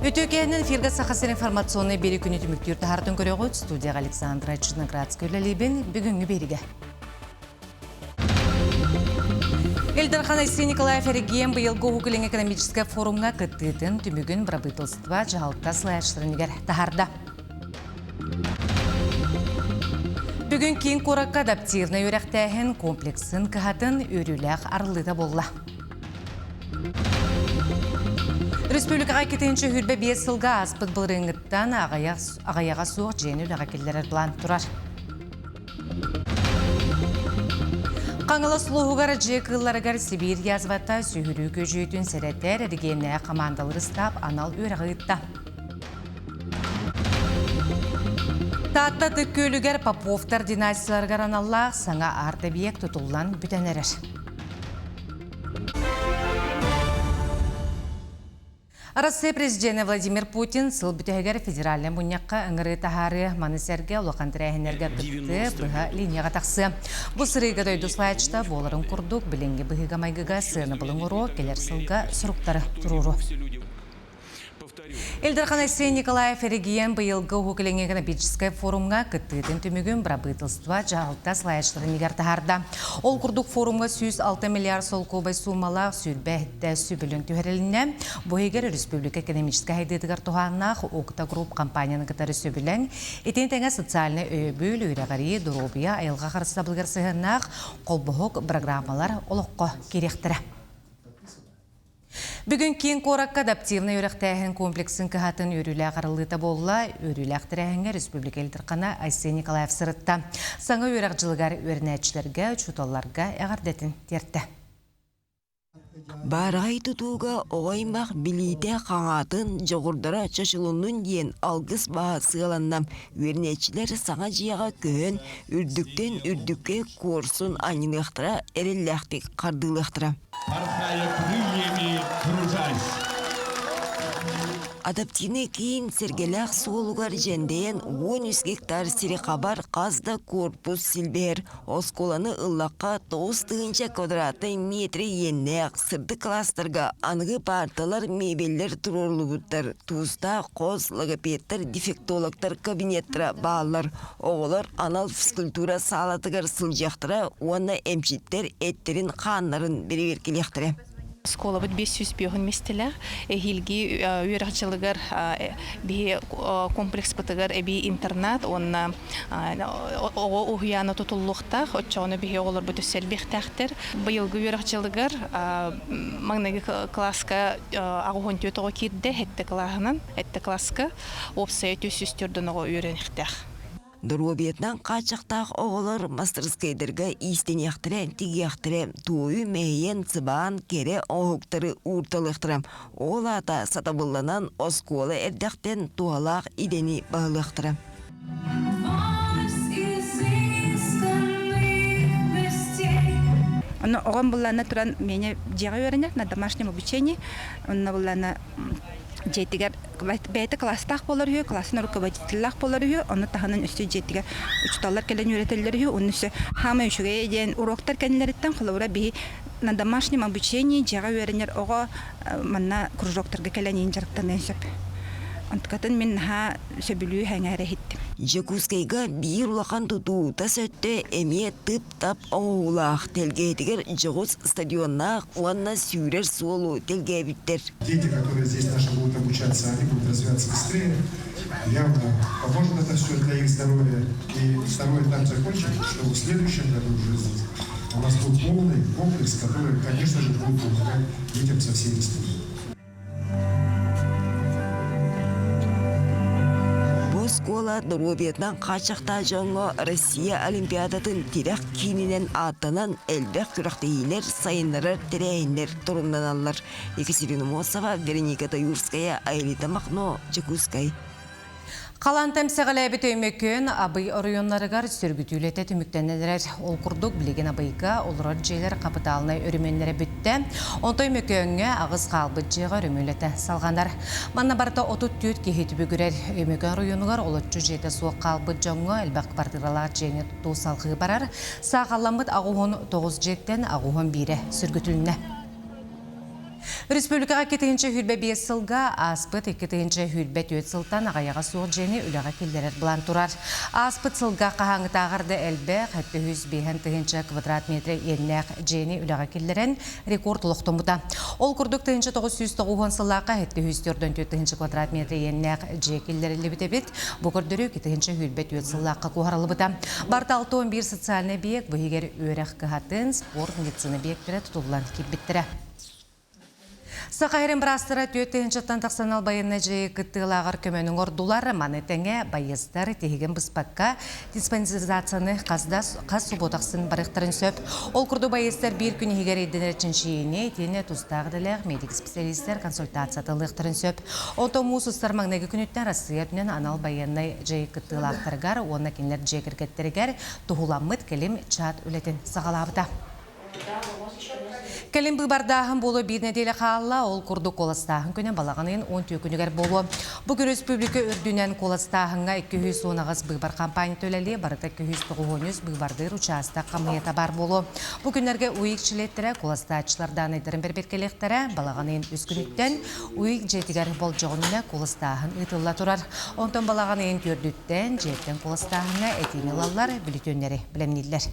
Үтүөкэһинэн эфиргэ Саха сирин информационнай биэри күнү түмүктүүр таһаартын көрөҕүт. Студияҕа Александра Черноградская үлэлиибин. Бүгүҥҥү биэригэ. Ил Дархан Айсен Николаев эрэгийиэн быйылгы Уһук Илин экономическай форумҥа кыттыытын түмүгүн бырабыыталыстыба дьаһалта салайааччыларыныгар таһаарда. Бүгүн киин куоракка адаптивнай үөрэхтээһин комплексын кыһатын үөрүүлээх арыллыыта буолла. Республикаҕа 225 сылга ааспыт былырыыҥҥыттан аҕыйаҕа суох дьиэни үлэҕэ киллэрэр план турар. Хаҥалас улууһугар дьиэ кыылларыгар Сибиир язвата сүһүрүү көдьүүтүн сэрэтэр эрэгийиэннээҕи хамаандалыыр ыстаап анал үөрэҕи ыытта. Таатта Ытык Күөлүгэр Поповтар династияларыгар аналлаах саҥа арт-эбийиэк тутуллан бүтэн эрэр. Арассыыйа президенэ Владимир Путин сыл бүтэһигэр федеральнай мунньахха ыҥырыы таһаарыа, маны сэргэ улахан тэрээһиннэргэ кыттыа, быһа линияҕа тахсыа. Бу сырыыга дойду салайааччыта буоларын курдук, билиҥҥи быһыыга-майгыга сыанабылын оҥоруо, кэлэр сылга суруктары туруоруо. Ил Дархан Айсен Николаев эрэгийиэн быйылгы Уһук Илиҥҥи экономическай форумҥа кыттыытын түмүгүн бырабыыталыстыба дьаһалта салайааччыларын таһаарда. Ол курдук форумҥа 106 миллиард солкуобай суумалаах 20 иһиттэ сүбүлүн түһэрилиннэ. Бу иһигэр республика экономическай сайдыытыгар туһааннаах Укта Групп компанияны кытары сөбүлэҥ, итини тэҥэ социальнай өйөбүл, үөрэҕирии, доруобуйа, айылҕа харыстабылыгар сыһыаннаах холбоһук программалар олоххо киириэхтэрэ. Бүгүн киин куоракка адаптивнай үөрэхтээһин комплексын кыһатын үөрүүлээх арыллыыта буолла. Үөрүүлээх тэрээһиҥҥэ республика Ил Дархана Айсен Николаев сырытта. Саҥа үөрэх дьылыгар үөрэнээччилэргэ, учууталларга эҕэрдэтин тиэртэ. Баараҕай тутууга оҕо аймах билиитэ хаҥаатын, дьоҕурдара чочулуннун диэн алгыс баһа сыаланна. Үөрэнээччилэр саҥа дьиэҕэ көһөн, үрдүктэн үрдүккэ куорсун анньыныахтара, эрэллээхтик хардыылыахтара. Порхая крыльями, кружась. Адаптивнай киин Сэргэлээх суолугар дьэндэйэн 13 гектар сири хабар хас да корпус силбэһэр. Оскуоланы ыллахха 9000 квадратнай метр иэннээх сырдык класстарга аныгы паарталар, мебеллэр туруоруллубуттар. Туустаах хос, логопедтар, дефектологтар кабинеттара бааллар. Оҕолор анал физкультура саалатыгар сылдьыахтара уонна эмчиттэр эттэрин-хааннарын бэрэбиэркэлиэхтэрэ. Оскуолабыт 505 миэстэлээх. Эһиилги үөрэх дьылыгар биһи комплекспытыгар эбии интернат уонна оҕо уһуйаана тутуллуохтаах. Оччоҕуна биһи оҕолорбут өссө элбиэхтээхтэр. Быйылгы үөрэх дьылыгар маҥнайгы кылааска 84 оҕо киирдэ, сэттэ кылааһынан, сэттэ кылааска. Уопсайа 304 оҕо үөрэниэхтээх. Доруобуйатынан хааччахтаах оҕолор мастарыскыайдарга иистэниэхтэрэ, тигиэхтэрэ, туойу мэһийэн, сыбаан, кэрэ оҥоһуктары уурталыахтара. Ол аата сатабылланан оскуола эрдэхтэн туһалаах идэни баһылыахтара. Ону оҕом буллаана туран меня дьиэҕэ үөрэнэр на домашнем обучении. Онно буллаана дьиэтигэр бэйэтэ класстаах буолар үһү, классын руководителлаах буолар үһү, ону таһынан өссө дьиэтигэр учууталлар кэлэн үөрэтэллэр үһү, уонна өссө хаамай үчүгэйэ диэн уруоктар кэннилэриттэн холобура биһи на домашнем обучении дьиэҕэ үөрэнэр оҕо манна кружоктарга кэлэн иин дьарыктаныан сөп. Онтукатын мин наһаа сөбүлүү сэҥээрэ иһиттим. Дьокуускайга биир улахан тутуу тас өттө эмиэ тып Тап оҥоһуулаах тэлгэһэтигэр дьоҕус стадионнаах уонна сүүрэр суолу тэлгээбиттэр. Дети, которые здесь наши будут обучаться, они будут развиваться быстрее. Явно поможет это все для их здоровья. И второй этап закончим, чтобы в следующем году уже здесь у нас был полный комплекс, который, конечно же, будет помогать детям со всей республики. Бу оскуола доруобуйатынан хааччахтаах дьоҥҥо Россия Олимпиадатын тирэх киининэн ааттанан элбэх күрэхтэһиилэр, сайыннарар тэрээһиннэр торумнаналлар. Екатерина Мосова, Вероника Таюрская, Аэлита Махно, Дьокуускай. Халаан эмсэҕэлээбит Өймөкөөн Абый оройуоннарыгар сөргүтүү үлэтэ түмүктэнэн эрэр. Ол курдук, билигин Абыйга олорор дьиэлэр хапытаалынай өрөмүөннэрэ бүттэ. Онтон Өймөкөөҥҥө аҕыс хаалбыт дьиэҕэ өрөмүөн үлэтэ салҕанар. Манна барыта 34 киһи түбүгүрэр. Өймөкөөн оройуонугар олоччу дьиэтэ суох хаалбыт дьоҥҥо элбэх квартиралаах дьиэни тутуу салҕыы барар. Саахалламмыт 89 дьиэттэн 81-э сөргүтүлүннэ. Республикаҕа 2025 сылга ааспыт 2024 сылтан аҕыйаҕа суох дьиэни үлэҕэ киллэрэр былаан турар. Ааспыт сылга хаһааҥҥытааҕар да элбэх, 705 тыһыынча квадрат метр иэннээх дьиэни үлэҕэ киллэрэн рекорд олохтоммута. Ол курдук 1990 сыллаахха 744 тыһыынча квадрат метр иэннээх дьиэ киллэриллибит эбит. Бу көрдөрүү 2024 сыллаахха куоһарыллыбыта. Барыта 61 социальнай объект бу иһигэр үөрэх кыһатын, спорт, медицина объектэрэ тутуллан киирбиттэрэ. Саха сирин быраастара 4 тыһыынчаттан тахсан байыаннай дьайыы кыттыылааҕар көмөнү оҥордулар. Маны тэҥэ байыастар тиһигин быспакка диспансеризацияны хас да хас субуота ахсын барыахтарын сөп. Ол курдук байыастар биир күн иһигэр ирдэнэр чинчийиини итиэннэ тустаах идэлээх медик-специалистэр консультацията ылыахтарын сөп. Онтон муус устар маҥнайгы күнүттэн Россия өттүнэн анал байыаннай дьайыы кыттыылаахтарыгар уонна кинилэр дьиэ кэргэттэригэр туһуламмыт кэлим чат үлэтин саҕалаабыта. Кэлин быыбардааһын буолуо биир нэдиэлэ хаалла, ол курдук куоластааһын күнэ балаҕан ыйын 14 күнүгэр буолуо. Бу күн республика үрдүнэн куоластааһыҥҥа 218 быыбар кампанията үлэлиэ, барыта 293 быыбардыыр учаастак хамыыйата баар буолуо. Бу күннэргэ УИК чилиэттэрэ куоластааччылар даанайдарын бэрбиэркэлиэхтэрэ, балаҕан ыйын үс күнүттэн УИК дьиэтигэр болдьоҕун үлэ куоластааһын ыытылла турар. Онтон балаҕан ыйын төрдүттэн дьиэттэн куоластааһыҥҥа этиини ылаллар, бүлүтүөннэри бэлэмнииллэр.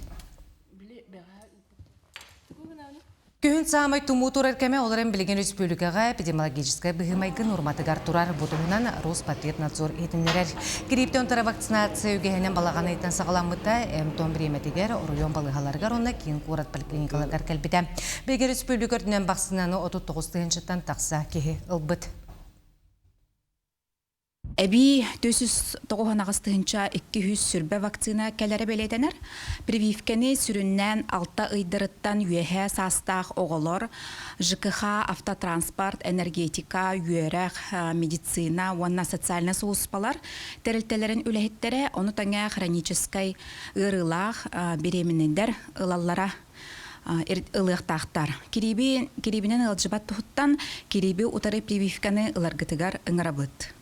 Күһүн саамай тумуу турар кэмэ ол эрэн билигин республикаҕа эпидемиологическай быһыы-майгы нуорматыгар турар. Бу туһунан Роспотребнадзор иһитиннэрэр. Грипптэн утары вакцинация үгэһинэн балаҕан ыйтан саҕаламмыта, эм-том бириэмэтигэр оройуон балыыһаларыгар уонна киин куорат поликлиникаларыгар кэлбитэ. Билигин республика үрдүнэн вакцинаны 39 тыһыынчаттан тахса киһи ылбыт. Эбии 498 220 вакцина кэлэрэ бэлиэтэнэр. Прививкэни сүрүннээн алта ыйдарыттан үөһээ саастаах оҕолор, ЖКХ, автотранспорт, энергетика, үөрэх, медицина уонна социальнай сулууспалар тэрилтэлэрин үлэһиттэрэ, ону тэҥэ хроническай ыарыылаах беременнэйдэр ылаллара ылыахтаахтар. Кирииби кириибинэн ыалдьыбат туһуттан кирииби утары прививканы ыларгытыгар ыҥырабыт.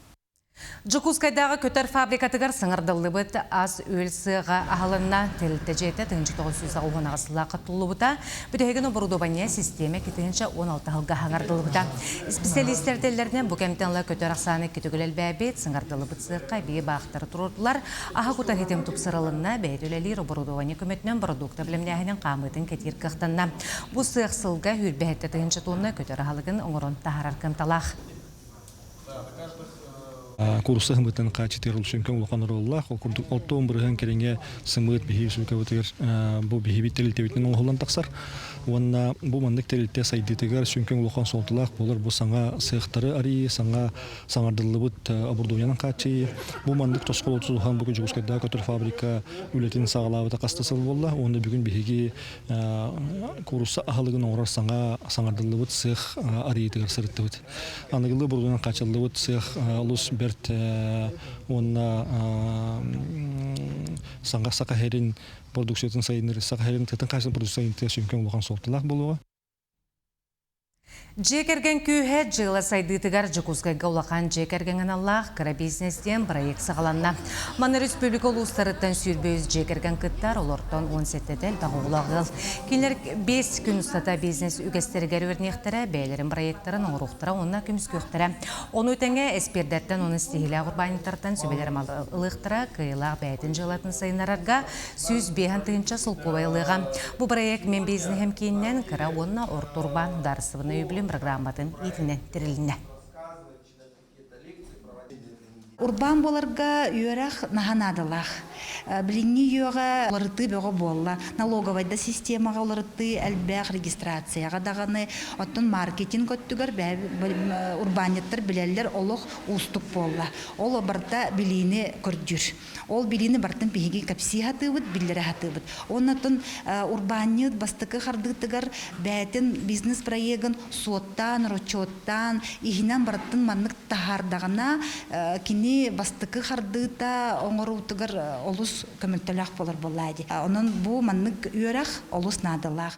Дьокуускайдааҕы көтөр фабрикатыгар саҥардыллыбыт ас-үөл сыаҕа аһылынна. Тэрилтэ дьиэтэ 1998 сыллаахха тутуллубута. Бүтэһигин оборудование систиэмэ 2016 сылга саҥардыллыбыта. Исписэлиистэр этэллэринэн, бу кэмтэн ыла көтөр ахсаана икки төгүл элбээбит, саҥардыллыбыт сыахха эбии баахтары туруордулар. Аһа кутар ситим тупсарылынна, бэйэтэ үлэлиир оборудование көмөтүнэн бородуукта бэлэмнээһинин хаамыытын кэтиир кыахтанна. Бу сыах сылга 27 тыһыынча туонна көтөр аһылыгын оҥорон таһаарар кыамталаах. Куурусса сымыытын хааччытыгар сүҥкэн улахан оруоллаах. Ол курдук 60 бырыһыан кэриҥэ сымыыт биһиги республикабытыгар бу биһиги тэрилтэбитинэн оҥоһуллан тахсар. Уонна бу маннык тэрилтэ сайдыытыгар сүҥкэн улахан суолталаах буолар бу саҥа сыахтары арыйыы, саҥа саҥардыллыбыт оборудованиенан хааччыйыы. Бу маннык тосхол тутуһан бу Дьокуускайдааҕы көтөр фабрика үлэтин саҕалаабыта хаста сыл буолла. Уонна бүгүн биһиги куурусса аһылыгын оҥорор саҥа саҥардыллыбыт сыах арыйыытыгар сырыттыбыт. Аныгылыы оборудованиенан хааччыллыбыт сыах олус бэрт уонна саҥа саха сирин продукциятын сайыннарыы, саха сирин тыатын хаачыстыбатын продукциятын сүҥкэн улахан суолталаах буолуоҕа. Дьиэ кэргэн күүһэ дьыала сайдыытыгар Дьокуускайга улахан дьиэ кэргэҥ аналлаах кыра бизнес диэн бырайыак саҕаланна. Манна республика улуустарыттан 23 дьиэ кэргэн кыттар, олортон 17-тэ элбэх оҕолоох ыал. Кинилэр 5 күн устата бизнес үгэстэригэр үөрэниэхтэрэ, бэйэлэрин бырайыактарын оҥоруохтара уонна көмүскүөхтэрэ. Ону тэҥэ эспиэрдэртэн уонна ситиһиилээх урбаанньыттартан сүбэлэр ылыахтара, кыайыылаах бэйэтин дьыалатын сайыннарарга 105 тыһыынча солкуобай ылыаҕа. Бу бырайыак Мен бизнеһим киининэн кыра уонна орто урбаан судаарыстыбаннай үбүлүн программатын иитинэн тэрилиннэ. Урбаан буоларга үөрэх наһаа наадалаах. Билиҥҥи үйэҕэ уларытыы бөҕө буолла. Налоговай да системаҕа уларытыы элбэх, регистрацияҕа даҕаны. Оттон маркетинг өттүгэр урбаанньыттар билэллэр олох уустук буолла. Ол барыта билиини көрдүүр. Ол билиини барытын биһиги кэпсии сатыыбыт, биллэрэ сатыыбыт. Оннотон урбаанньыт бастакы хардыытыгар бэйэтин бизнес-проегын суоттаан, рочуоттаан, иһинэн барытын маннык таһаардаҕына, кини бастакы хардыыта оҥоруутугар олус көмөлтөлөөх буолар буоллаа дии. Онон бу маннык үөрэх олус наадалаах.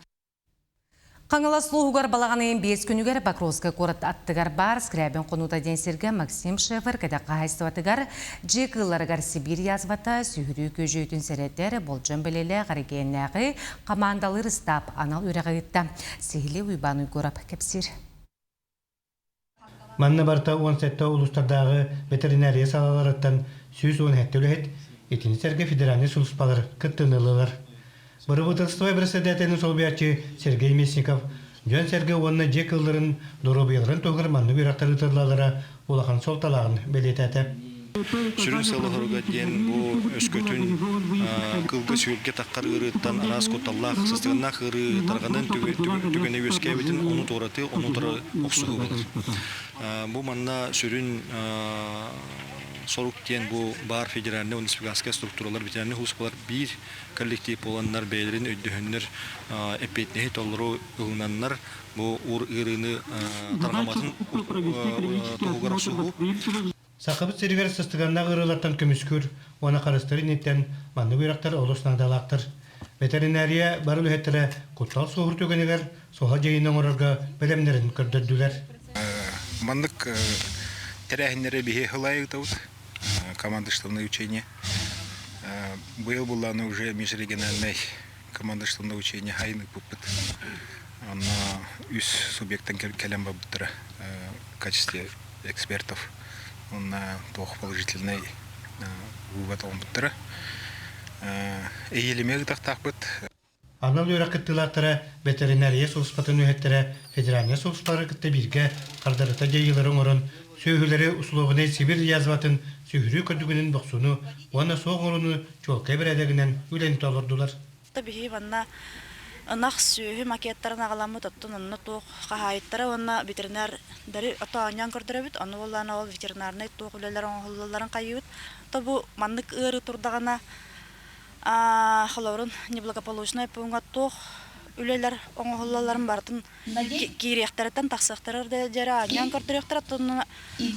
Хаҥалас улууһугар балаҕан ыйын биэс күнүгэр Покровскай куорат аттыгар баар Скрябин хонуута диэн сиргэ Максим Шефер кэтэх хаһаайыстыбатыгар дьиэ кыылларыгар Сибиир язвата сүһүрүү күөдьүйүүтүн сэрэтэр болдьом бэлиэлээх эрэгийиэннээҕи хамаандалыыр ыстаап анал үөрэҕи ыытта. Сиһилии Уйбаан Уйгурап кэпсиир. Манна барыта 17 улуустардааҕы ветеринария салаларыттан 117 үлэһит, итини сэргэ федеральнай сулууспалар кыттыыны ыллылар. Бырабыыталыстыба бэрэссэдээтэлин солбуйааччы Сергей Местников дьон-сэргэ уонна дьиэ кыылларын доруобуйаларын туһугар маннык үөрэхтэр ыытыллаллара улахан суолталааҕын бэлиэтээтэ. Сүрүн сыала-соруга диэн бу өскөтүн кылга-сүөлгэ таххар ыарыыттан араас кутталлаах, сыстыганнаах ыарыы тарҕанан түгэнэ үөскээбитин ону туоратыы, ону утары охсуһуу буолар. Бу манна сүрүн сорук диэн бу баар федеральнай уонна республиканскай структуралар, ветеринарнай сулууспалар биир коллектив буоланнар бэйэлэрин өйдөһөннөр эппиэтинэһи толору ылынаннар бу уур ыарыыны тарҕаматын туһугар охсуһуу. Сахабыт сиригэр сыстыганнаах ыарыылартан көмүскүүр уонна харыстыыр инниттэн маннык үөрэхтэр олус наадалаахтар. Ветеринария бары үлэһиттэрэ куттал суоһуур түгэнигэр суһал дьайыыны оҥорорго бэлэмнэрин көрдөрдүлэр. Маннык тэрээһиннэри биһи сыл ыытабыт команда штабное учение. Быйыл буллааны уже межрегиональный команда штабное учение хайын ыыппыппыт. Онно үс субъектан кэлэн барбыттара в качестве экспертов. Онно туох положительный вывод оҥорбуттара. Эйиэлимэ ыытахтаахпыт. Анал үөрэх кыттыылаахтара бэтэринээрийэ сулууспатын үлэһиттэрэ федеральнай сулууспалары кытта бииргэ хардарыта дьайыылары оҥорон, сүөһүлэри усулуобунай Сибиир язватын сүһүрүү көрдүгүнүн бохсууну уонна суох оҥорууну чуолкай бэрээдэгинэн үлэни толордулар. Биһиги манна ынах сүөһү макеттарын аҕаламмыт, оттон онно туох хаһаайыттара уонна ветеринардары ото оонньоон көрдөрөбүт. Ону буоллаҕына ол ветеринарнай туох үлэлэр оҥоһуллалларын хайыыбыт. То бу маннык ыарыы турдаҕына Холобурун, неблагополучнай пууҥҥа туох үлэлэр оҥоһуллалларын барытын киириэхтэриттэн тахсыахтарыгар диэри аанньаан көрдөрүөхтэрэ, оттон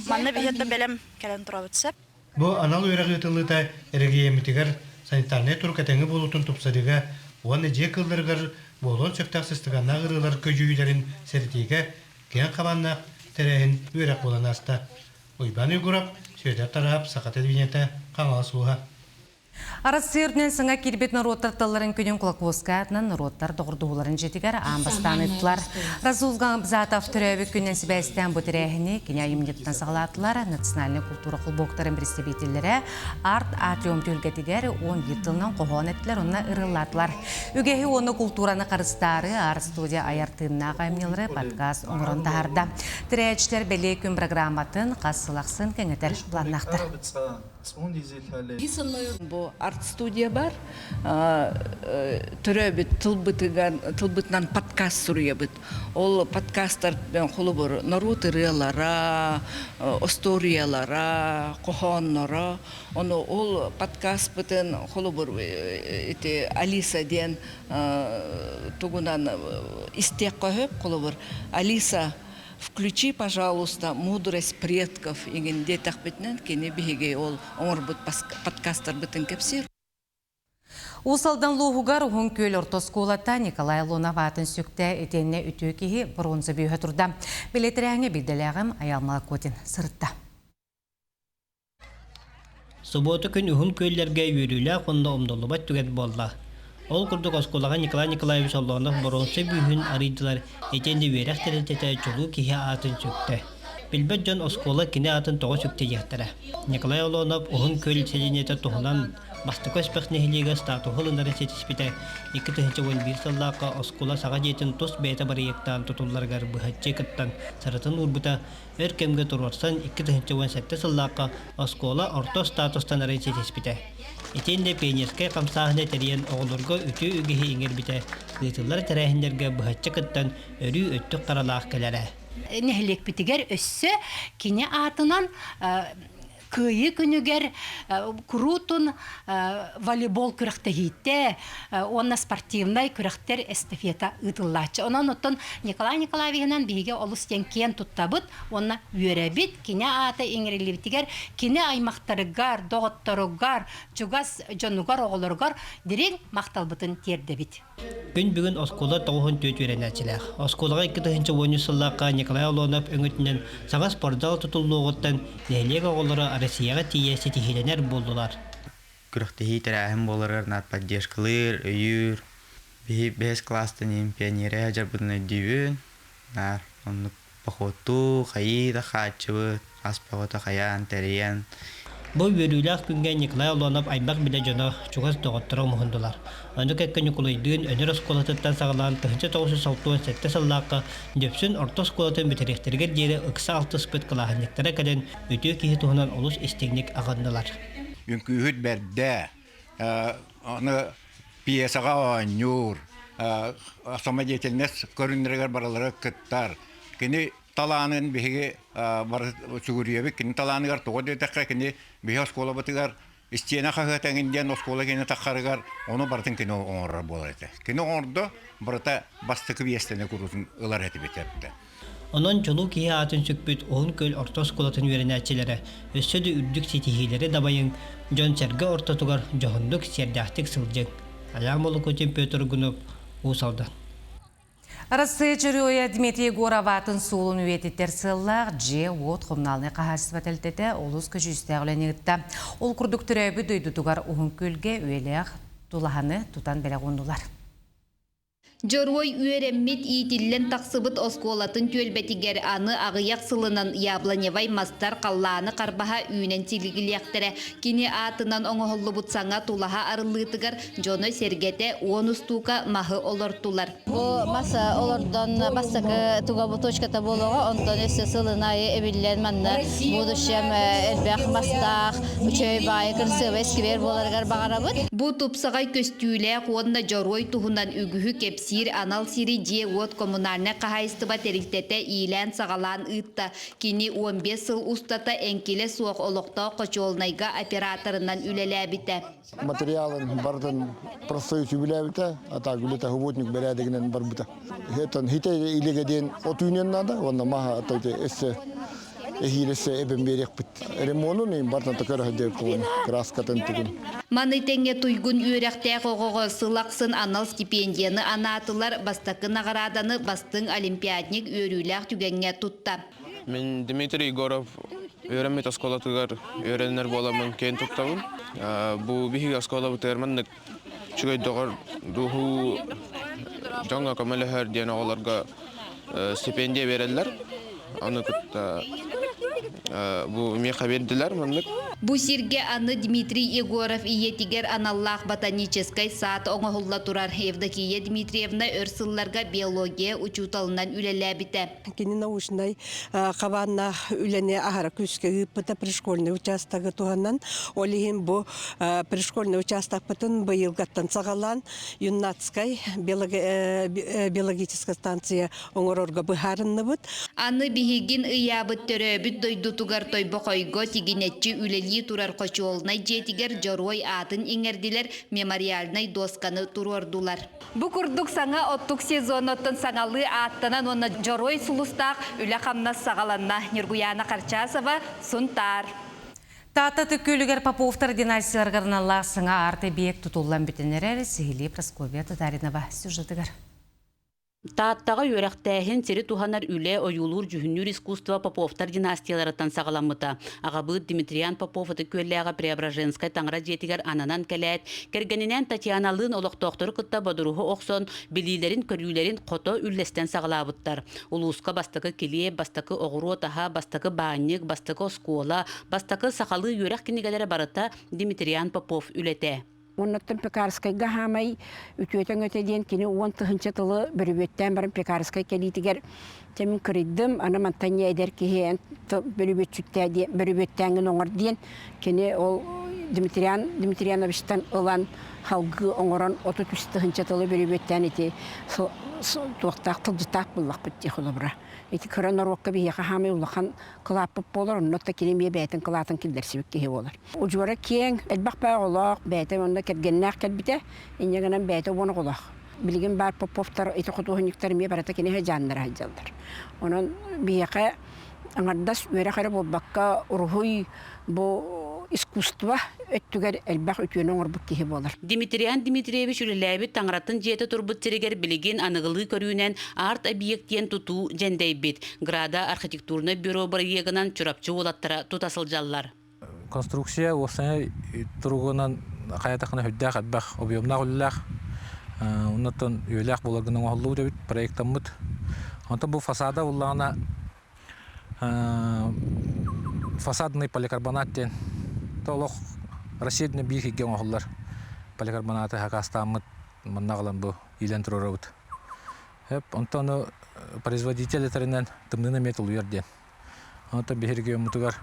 манна биһиэхэ да бэлэм кэлэн турабыт сөп. Бу анал үөрэх ыытыллыыта эрэгийиэммитигэр санитарнай турук этэҥҥэ буолуутун тупсарыыга уонна дьиэ кыылларыгар буолуон сөптөөх сыстыганнаах ыарыылар көдьүүһүлэрин сэрэтиигэ киэҥ хабааннаах тэрээһин үөрэх буолан ааста. Уйбаан Уйгуров, Сүөдэр Тараап, Саха телевидениетэ, Хаҥалас улууһа. Арассыыйа үрдүнэн саҥа киирбит норуоттар тылларын күнүн Кулаковскай аатынан норуоттар доҕордоһууларын дьиэтигэр аан бастаан ыыттылар. Разул Гамзатов төрөөбүт күнүнэн сибээстээн бу тэрээһини кини айымньытынан саҕалаатылар. Национальнай култуура холбоһуктарын представителлэрэ арт-атриум түһүлгэтигэр 11 тылынан хоһоон эттилэр уонна ырыалаатылар. Үгэһи уонна култуураны харыстаары арт-студия айар тыыннаах айымньылары подкаст оҥорон таһаарда. Тэрээччилэр бэлиэ күн программатын хас сыл ахсын кэҥэтэр планнаахтар. Бу арт-студия бар. Төрөөбүт тылбытыгар тылбытынан подкаст суруйабыт. Ол подкастар холобур норуот ырыалара, остуоруйалара, хоһоонноро. Ону ол подкастпытын холобур ити Алиса диэн тугунан истиэххэ сөп холобур Алиса Включи, пожалуйста, мудрость предков иҥин диэтэхпитинэн кини биһиги ол оҥорбут подкастарбытын кэпсиир. Уус Алдан улууһугар Уһун Күөл орто оскуолата Николай Лунов аатын сүктэ итиэннэ үтүө киһи бронза бүүһэ турда. Билэтэрээҥҥэ биирдэлээҕим Айал Малакотин сырытта. Субуота күн Уһун Күөллэргэ үөрүүлээх уонна умнуллубат түгэн буолла. Ол курдук оскуолаҕа Николай Николаевич Оллонов боруонса бүүһүн арыйдылар итиэннэ үөрэх тэрилтэтэ чулуу киһи аатын сүктэ. Билбэт дьон оскуола кини аатын тоҕо сүктэ диэхтэрэ. Николай Оллонов Уһун Күөл сэлиэнньэтэ туһунан Бастакы Өспөх нэһилиэгэ статуһу ылынарын ситиспитэ. 2011 сыллаахха оскуола саҥа дьиэтин тус бэйэтэ бырайыактаан тутулларыгар быһаччы кыттан сыратын уурбута Өр кэмгэ туруорсан 2017 сыллаахха оскуола орто статустанарын ситиспитэ. Итиэннэ пионерскай хамсааһыны тэрийэн оҕолорго үтүө үгэһи иҥэрбитэ, ыытыллар тэрээһиннэргэ быһаччы кыттан өрүү өттүк харалаах кэлэрэ. Нэһилиэкпитигэр өссө кини аатынан Кыайыы күнүгэр куруутун волейбол күрэхтэһиитэ уонна спортивнай күрэхтэр эстафета ыытыллааччы. Онон оттон Николай Николаевиһынан биһиги олус диэн киэн туттабыт уонна үөрэбит. Кини аата иҥэриллибитигэр кини аймахтарыгар, доҕотторугар, чугас дьонугар, оҕолоругар дириҥ махталбытын тиэрдэбит. Күн бүгүн оскуола 94 үөрэнээччилээх. Оскуолаҕа 2013 сыллаахха Николай Олонов өҥөтүнэн саҥа спортзал тутуллуоҕуттан нэһилиэк оҕолоро Россияҕа тиийэ ситиһиилэнэр буоллулар. Күрэхтэһии тэрээһин буоларыгар наат поддержкалыыр, өйүүр. Биһи бэһис кылаастан иһин пионерия дьарбытын өйдүүбүн. Наар оннук. Походтуу, хайыы да хааччыбыт, ас бөҕөтө хайаан, тэрийэн. Бу үөрүүлээх күҥҥэ Николай Олонов аймах билэ дьоно, чугас доҕотторо муһуннулар. Ону кэккэ Ньукулайдыын Өнөр оскуолатыттан саҕалаан 1967 сыллаахха Дүпсүн орто оскуолатын бүтэриэхтэригэр диэри ыкса алтыспыт кылааһынньыктара кэлэн үтүө киһи туһунан олус истиҥник аҕыннылар. Үҥкүүһүт бэрдэ, аны пьесаҕа оонньуур, самодеятельность көрүҥнэригэр барылара кыттар. Кини талаанын биһиги бары сүгүрүйэбит. Кини талааныгар тоҕо диэтэххэ, кини биһи оскуолабытыгар истиэнэ хаһыата эҥин диэн оскуола киэнэ таххарыгар ону барытын кини оҥорор буолар этэ. Кини оҥордо, барыта бастакы биэстэни куруутун ылар этибит эбитэ. Онон чулуу киһи аатын сүкпүт Уһун Күөл орто оскуолатын үөрэнээччилэрэ өссө да үрдүк ситиһиилэри дабайыҥ, дьон-сэргэ ортотугар дьоһуннук, сиэрдээхтик сылдьыҥ. Айаан Молокутин, Петр Гунов, Уус Алдан. Арассыыйа Дьоруойа Дмитрий Егоров аатын суолун үйэтитэр сыаллаах дьиэ-уот хомунаалынай хаһаайыстыба тэрилтэтэ олус көдьүүстээх үлэни ыытта. Ол курдук төрөөбүт дойдутугар Уһун Күөлгэ үйэлээх тулаһаны тутан бэлэх ууннулар. Дьоруой үөрэммит, иитиллэн тахсыбыт оскуолатын түөлбэтигэр аны аҕыйах сылынан яблоневай мастар халлааны харбаһа үүнэн силигилиэхтэрэ. Кини аатынан оҥоһуллубут саҥа тулаһа арыллыытыгар дьоно-сэргэтэ уон устуука маһы олортулар. Бу мас олордон бастакы туга бу точката буолуоҕа, онтон өссө сылын аайы эбиллэн манна будущем элбэх мастаах, үчүгэй баайы кырсыабай сквер буоларыгар баҕарабыт. Бу тупсаҕай көстүүлээх уонна дьоруой туһунан үгүһү кэпсиир анал сири дьиэ-уот коммунальнай хаһаайыстыба тэрилтэтэ иилээн-саҕалаан ыытта. Кини 15 сыл устата эҥкилэ суох олохтоох хочуолунайга операторынан үлэлээбитэ. Материалын барытын профсоюз үбүлээбитэ, а так үлэтэ субботник бэрээдэгинэн барбыта. Этон хите илигэ диэн от үүнүөн наада, уонна маһа өссө эһиилэсэ эбэн биэриэхпит. Ремонун и бартан көрө сылдьыбыт краскатын тугун. Маны тэҥэ туйгун үөрэхтээх оҕоҕо сыл ахсын анал стипендияны анаатылар, бастакы наҕарааданы бастыҥ олимпиадник үөрүүлээх түгэҥҥэ тутта. Мин Дмитрий Егоров үөрэммит оскуолатыгар үөрэнэр буоламмын киэн туттабын. Бу биһиги оскуолабытыгар маннык үчүгэй доҕор дууһуу дьоҥҥо көмөлөһөр диэн оҕолорго стипендия биэрэллэр. Ону кытта бу миэхэ биэрдилэр маннык. Бу сиргэ аны Дмитрий Егоров ийэтигэр аналлаах ботаническай саад оҥоһулла турар. Евдокия Дмитриевна өр сылларга биология учууталынан үлэлээбитэ. Кини научнай хабааннаах үлэни аһара күүскэ ыыппыта пришкольный учаастагы туһанан. Ол иһин бу пришкольный учаастакпытын быйылгаттан саҕалаан юннатскай биологическая станция оҥорорго быһаарынныбыт. Аны биһигин ыйаабыт төрөөбүт дойдутугар Тойбохойго тигинэччи үлэлии турар хочуолунай дьиэтигэр дьоруой аатын иҥэрдилэр, мемориальнай дуосканы туруордулар. Бу курдук саҥа оттук сезоноттон саҥалыы ааттанан уонна дьоруой сулустаах үлэ-хамнас саҕаланна. Ньургуйаана Харчасова, Сунтаар. Таатта Түккүлүгэр Поповтар династияларыгар аналлаах саҥа арт-эбийиэк тутуллан бүтэн эрэр сиһилии Прасковья Татаринова сюжетыгар. Тааттаҕа үөрэхтээһин, сири туһанар үлэ, ойуулуур-дьүһүннүүр искусство Поповтар династияларыттан саҕаламмыта. Аҕабыыт Дмитриан Попов Ытык Күөллээҕи Преображенскай таҥара дьиэтигэр ананан кэлээт, кэргэнинээн Татьяналыын олохтоохтору кытта бодоруһу охсон, билиилэрин-көрүүлэрин хото үллэстэн саҕалаабыттар. Улууска бастакы килиэп, бастакы оҕуруот аһа, бастакы баанньык, бастакы оскуола, бастакы сахалыы үөрэх кинигэлэрэ барыта Дмитриан Попов үлэтэ. Оннуттан Пекарскайга хаамай үтүөтэ өҥөтө диэн кини 10 000 тылы бөрүбүөттээн баран Пекарскай кэлиитигэр дьэ мин кырыйдым, аны мантан эдэр киһи эн бөрүбүөтчүттээ диэн бөрүбүөттээҥҥин оҥор диэн кини ол Дмитриан Дмитриановичтан ылан халгыы оҥорон 33 000 тылы бөрүбүөттээн ити туохтаах тылдьытаах буллахпыт дии холобура. Ити кыра норуокка биһиэхэ хаамай улахан кылааппыт буолар, онно да кини эмиэ бэйэтин кылаатын киллэрсибит киһи буолар. Удьуора киэҥ, элбэх баай оҕолоох, бэйэтэ онно кэргэннээх кэлбитэ, инньэ гынан бэйэтэ уон оҕолоох. Билигин баар Поповтар, ити худуоһунньуктар эмиэ барыта кини сыдьааннара сылдьаллар. Онон биһиэхэ аҥардас үөрэх эрэ буолбакка, уруһуй бу искусство өттүгэр элбэх үтүөнү оҥорбут киһи буолар. Дмитриан Дмитриевич үлэлээбит таҥаратын дьиэтэ турбут сиригэр билигин аныгылыы көрүүнэн арт-объект диэн тутуу дьэндэйбит. Града архитектурнай бюро бырайыагынан Чурапчы уолаттара тута сылдьаллар. Конструкция уопсайа туругунан хайатахына үрдээх элбэх объемнаах үлэлээх. Оннуттан үйэлээх буолар гына оҥоһуллубут эбит, проектаммыт. Онтон бу фасада буллаҕына Фасадный поликарбонат диэн олох Россия биир хигге оҥоһуллар поликарбонаты хакастааммыт манна аҕалан бу иилэн туруорабыт. Эп онтон производитель этэринэн тымныыны эмиэ тулуйар диэн. Онтон биһи региоммутугар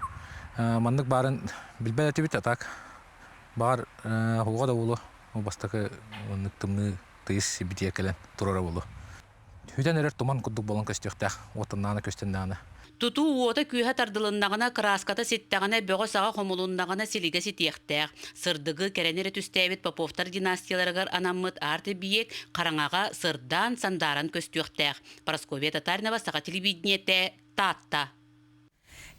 маннык баарын билбэт этибит, а так баар хулга да буолуо бастакы маннык тымныы тыйыс битиэ кэлэн турара буолуо. Хүтэн эрэр туман курдук буолан көстүөхтээх, уоттаннаҕына көстөннөҕүнэ. Тутуу уота-күүһэ тардылыннаҕына, кырааската ситтэҕинэ, бөҕө-саҕа хомулуннаҕына силигэ ситиэхтээх. Сырдыгы, кэрэни эрэ түстээбит Поповтар династияларыгар анаммыт арт-эбийиэк хараҥаҕа сырдаан, сандааран көстүөхтээх. Парасковья Татаринова, Саха телевидениетэ, Таатта.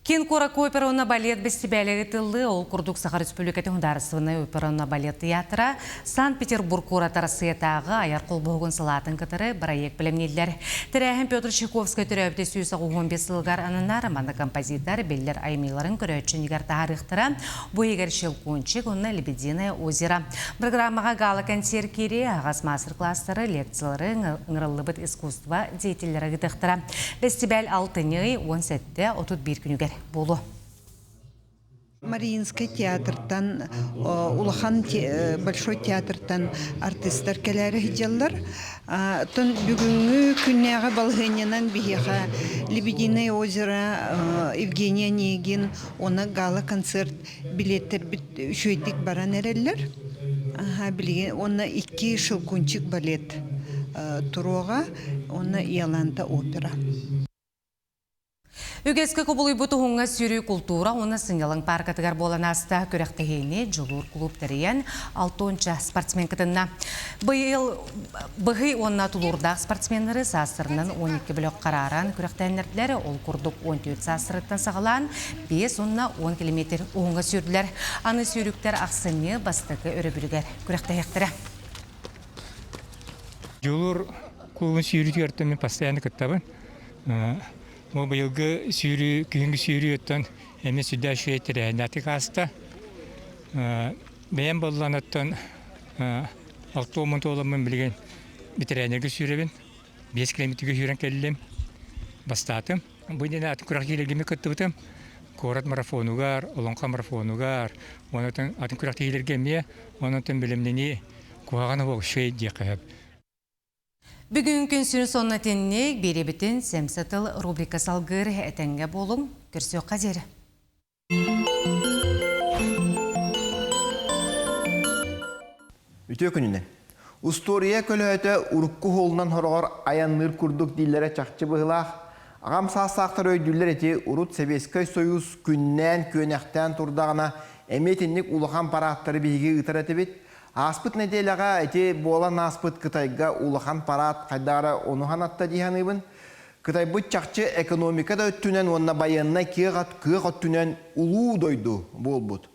Киин куоракка опера уонна балет бэстибээлэ ыытыллыы, ол курдук Саха Республикатын Судаарыстыбаннай опера уонна балет театра Санкт-Петербург куорат Арассыыйатааҕы айар холбоһугун салаатын кытары бырайыак бэлэмнииллэр. Тэрээһин Петр Чайковскай төрөөбүтэ 185 сылыгар ананар, манна композитор биллэр айымньыларын көрөөччүнүгэр таһаарыахтара. Бу иһигэр Щелкунчик уонна Лебединое озеро. Программаҕа гала-концерт киириэ, аһаҕас маастар-класстары, лекциялары, ыҥырыллыбыт искусство деятеллэрэ ыытыахтара. Бэстибээл алтынньы 17-31 күнүгэр буолуо. Мариинскай театртан улахан Большой театртан артистар кэлээри сылдьаллар. Оттон бүгүҥҥү күннээҕи балаһыанньанан биһиэхэ Лебединое озеро, Евгений Онегин уонна гала-концерт билиэттэрбит үчүгэйдик баран эрэллэр. Билигин уонна икки Щелкунчик балет туруоҕа уонна Иоланта опера. Үгэскэ кубулуйбут уһуҥҥа сүүрүү култуура уонна сынньалаҥ пааркатыгар буолан ааста күрэхтэһиини Дьулуур клуб тэрийэн алтонча спортсмен кытынна. Быйыл быһый уонна тулуурдаах спортсменнары саастарынан 12 бөлөх харааран күрэхтэһиннэрдилэр. Ол курдук 14 саастарыттан саҕалаан 5 уонна 10 километр уһуҥҥа сүүрдүлэр. Аны сүүрүктэр ахсынньы бастакы өрөбүлүгэр күрэхтэһиэхтэрэ. Дьулуур клубун сүүрүүтүгэр мен постоянно кыттабын. Бу быйылгы сүүрүү, күһүҥҥү сүүрүү оттон эмиэ сүрдээх үчүгэй тэрээһиннээхтик ааста. Бэйэм буоллаан оттон 60 туоламмын билигин ветеринарга сүүрэбин. 5 километрга сүүрэн кэллим. Бастаатым. Бу иннинэ атын күрэхтэһиилэргэ кыттыбытым. Куорат марафонугар, Олоҥхо марафонугар, онон атын күрэхтэһиилэргэ эмиэ, онон бэлэмнэнии куһаҕан үчүгэй диэххэ сөп. Бүгүн күн сүрүн сонно итинник биэрэбитин Сэмсэ тыл рубрика салгыыр этэҥҥэ буолуҥ, көрсүөххэ диэри. Үтүө күнүнэн. Устуоруйа көлөһөтө урукку уһуолунан хороҕор айанныыр курдук дииллэрэ чахчы быһыылаах. Аҕам саастаахтар өйдүүллэр ити урут Сэбиэскэй Сойуус күннээн-күөнэхтээн турдаҕына эмиэ итинник улахан парааттары биһиги ыытар этибит. Ааспыт нэдиэлэҕэ ити буолан ааспыт Кытайга улахан параад хайдах эрэ ону санатта дии саныыбын. Кытайбыт чахчы экономика да өттүнэн уонна байыаннай кыах өттүнэн улуу дойду буолбут.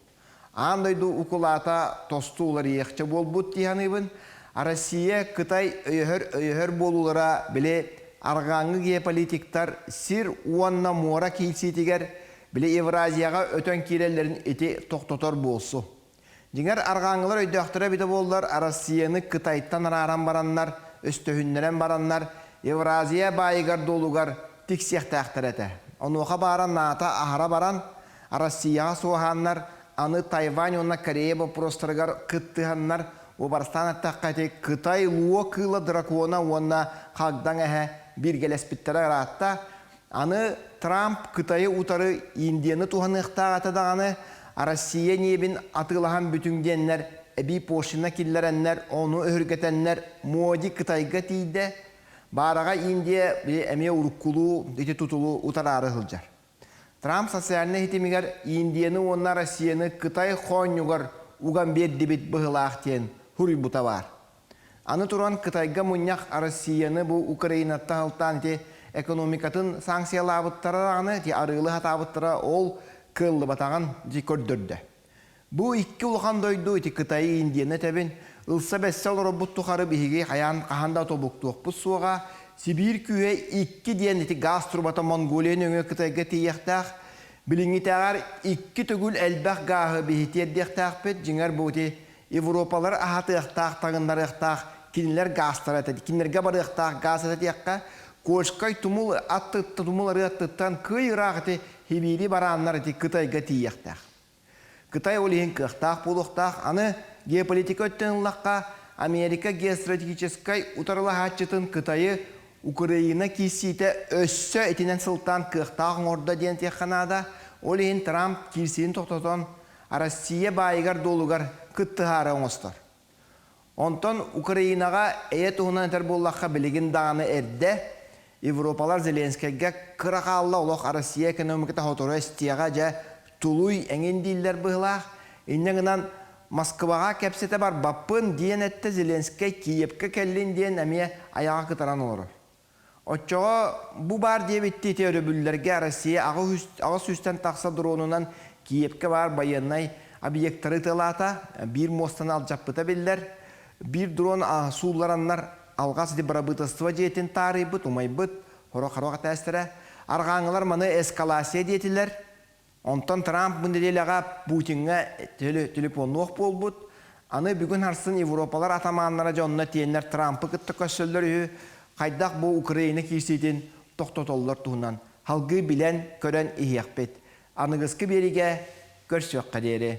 Аан дойду укулаата тосту уларыйыахча буолбут дии саныыбын. Россия, Кытай өйөһөр-өйөһөр буолуулара били арҕааҥҥы геополитиктар сир уонна муора киирсиитигэр били Евразияҕа өтөн киирэллэрин ити тохтотор буолсу. Дьиҥэр, арҕааҥҥылар өйдөөхтөрө эбитэ буоллар, Россияны Кытайтан арааран бараннар, өстөһүннэрэн бараннар, Евразия баайыгар-дуолугар тиксиэхтээхтэр этэ. Онуоха баара НАТО аһара баран, Россияҕа суоһааннар, аны Тайвань уонна Корея боппуруостарыгар кыттыһаннар, уобарастаан эттэххэ ити Кытай луо кыыла дракона уонна хагдаҥ эһэ бииргэлэспиттэрэ ыраатта. Аны Трамп Кытайы утары Индияны туһаныахтаах этэ даҕаны, Россия ньиэбин атыылаһан бүтүҥ диэннэр эбии пошлина киллэрэннэр, ону өһүргэтэннэр Моди Кытайга тиийдэ. Баараҕа Индия эмиэ уруккулуу ити тутулу утараары сылдьар. Трамп социальнай ситимигэр Индияны уонна Россияны Кытай хоонньугар уган биэрдибит быһылаах диэн суруйбута баар. Аны туран Кытайга мунньах Россияны бу Украинаттан ылтаан ити экономикатын санкциялаабыттара даҕаны ити арыылы сатаабыттара ол кыаллыбатаҕын дьи көрдөрдө. Бу икки улахан дойду ити Кытайы Индияны этэбин ылса-бэссэ олорорбут тухары биһиги хайаан хаһан да тобуктуохпут суоҕа. Сибиир күүһэ икки диэн ити газ трубата Монголия нөҥүө Кытайга тиийиэхтээх. Билиҥҥитээҕэр икки төгүл элбэх гааһы биһи тиэрдиэхтээхпит. Дьиҥэр бу ити Европалар аһатыахтаах, таҥыннарыахтаах кинилэр гаастара этэ. Кинилэргэ барыахтаах гаас этэ диэххэ. Кольскай тумул аттыттан тумул арыы аттыттан кый ыраах ити Сибиири барааннар ити Кытайга тиийиэхтээх. Кытай ол иһин кыахтаах буолуохтаах. Аны геополитика өттүн ыллахха, Америка геостратегическай утарылаһааччытын Кытайы Украина киирсиитэ өссө итинэн сылтаан кыахтаах оҥордо диэн этиэххэ наада. Ол иһин Трамп киирсиитин тохтотон, Россия баайыгар-дуолугар кыттыһаары оҥостор. Онтон Украинаҕа эйэ туһунан этэр буоллахха, билигин даҕаны эрдэ Европалар Зеленскэйгэ кыра хаалла олох Россия экономиката сотору эстиэҕэ дьэ тулуй эҥин дииллэр быһылаах. Инньэ гынан Москваҕа кэпсэтэ барбаппын диэн эттэ Зеленскэй Киевкэ кэллин диэн эмиэ айаҕа кытаран олорор. Оччоҕо бу баар диэбиттии ити өрөбүллэргэ Россия 800-тэн тахса дронунан Киевкэ баар байыаннай объектары ытыалаата, биир муостаны алдьаппыта биллэр. Биир дрон сууллараннар алҕас ити бырабыыталыстыба дьиэтин таарыйбыт, умайбыт, хоро-хоро этээстэрэ. Арҕааҥҥылар маны эскалация диэтилэр. Онтон Трамп бу нэдиэлэҕэ Путиҥҥа телефоннуох буолбут. Аны бүгүн харсын Европалар атамааннара дьонно тиэннэр Трампы кытта көрсөллөр үһү, хайдах бу Украина киирсиитин тохтотоллор туһунан салгыы билэн-көрөн иһиэхпит. Аныгыскы биэриигэ көрсүөххэ диэри.